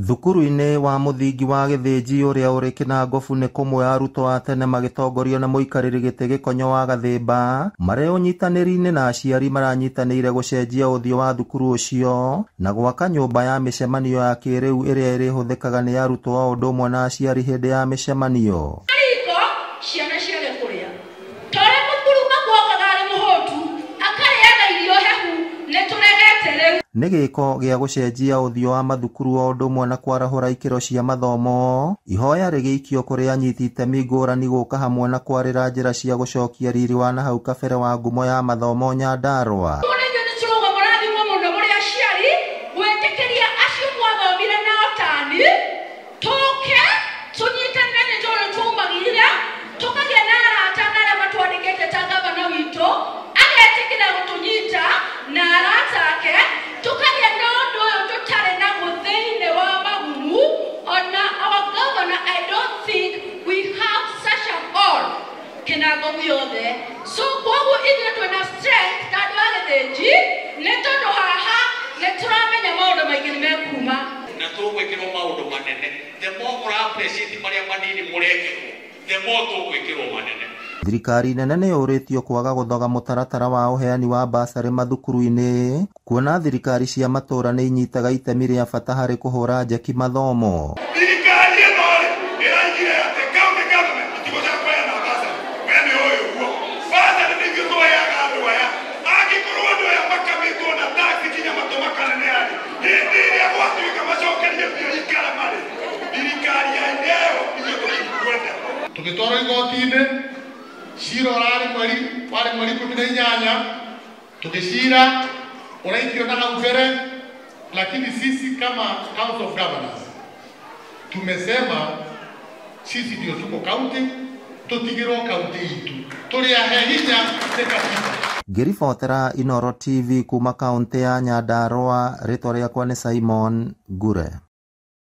Thukuru-inĩ wa mũthingi wa Gĩthĩnji ũrĩa ũrĩ Kĩnangobu nĩ kũmwe arutwo a tene magĩtongorio nĩ mũikarĩri gĩtĩ Gĩkonyo wa Gathĩmba marĩ ũnyitanĩri-inĩ na aciari maranyitanĩire gũcenjia ũthiũ wa thukuru ũcio na gwaka nyũmba ya mĩcemanio ya kĩrĩu ĩrĩa ĩrĩhũthĩkaga nĩ arutwo o ũndũ ũmwe na aciari hĩndĩ ya mĩcemanio. Riko ciana ciage kũrĩa ta ũrĩa mũkuruma guokaga arĩ mũhũtu akarĩaga irio hehu nĩ tũregete rĩu. Nĩ gĩko gĩa gũcenjia ũthiũ wa mathukuru o ũndũ ũmwe na kwarahũra ikĩro cia mathomo, ihoya rĩgĩikio kũrĩ anyiti itemi ngũrani gũka hamwe na kwarĩra njĩra cia gũcokia riri wa nahau kabere wa ngumo ya mathomo Nyandarua. Ũguo nĩguo nĩ tũrauga mũrathimwo mũno mũrĩ aciari gwĩtĩkĩria acio mwathomire nao tani tũke tũnyitanĩre nĩ tondũ twaumagire tũkagĩa na arata na arĩa matwandĩkĩte ta gavana witũ agetĩkĩra gũtũnyita na arata ake tũkagĩa na ũndũ ũyũ tũtarĩ naguo thĩinĩ wa magumu. Ona our governor, I don't think we have such a hall Kĩnangobu yothe, so koguo ithuĩ twĩna strength ta andũ a Gĩthĩnji nĩ tondũ haha nĩ tũramenya maũndũ maingĩ nĩ mekuma na tũgwĩkĩrwo maũndũ manene. The more mũra appreciate marĩa manini mũrekĩrwo, the more tũgwĩkĩrwo manene. Thirikari nene nĩ yũrĩtio kwaga gũthoga mũtaratara wa ũheani wa basarĩ mathukuru-inĩ kuona thirikari cia matũũra nĩ inyitaga itemi rĩa bata harĩ kũhũra njeki mathomo. Thirikari ĩno rĩ ĩraigire atĩ county government itigũcoka kũheana basarĩ. We nĩ ũĩ ũguo basarĩ nĩ ithuĩ tũheaga andũ aya. Angĩkorwo andũ aya makamĩtwo na tax nginya matũ makaneneha rĩ, hĩndĩ ĩrĩa gwatuĩka macokerie mbia ikara marĩ thirikari ya ĩyo ithuĩ tũtikwenda. Tũgĩtwarwo igoti-inĩ, cira ũrarĩ mweri warĩ mweri 18, tũgĩcira ũraikio na hau mbere, lakini sisi kama Council of Governors tumesema sisi ndio tuko county, tutigirwo county itu tũrĩ ahe hinya nĩ katiba. Ngĩribotera Inooro TV kuma kaũntĩ ya Nyandarua, rĩtwa rĩakwa nĩ Simon Ngure.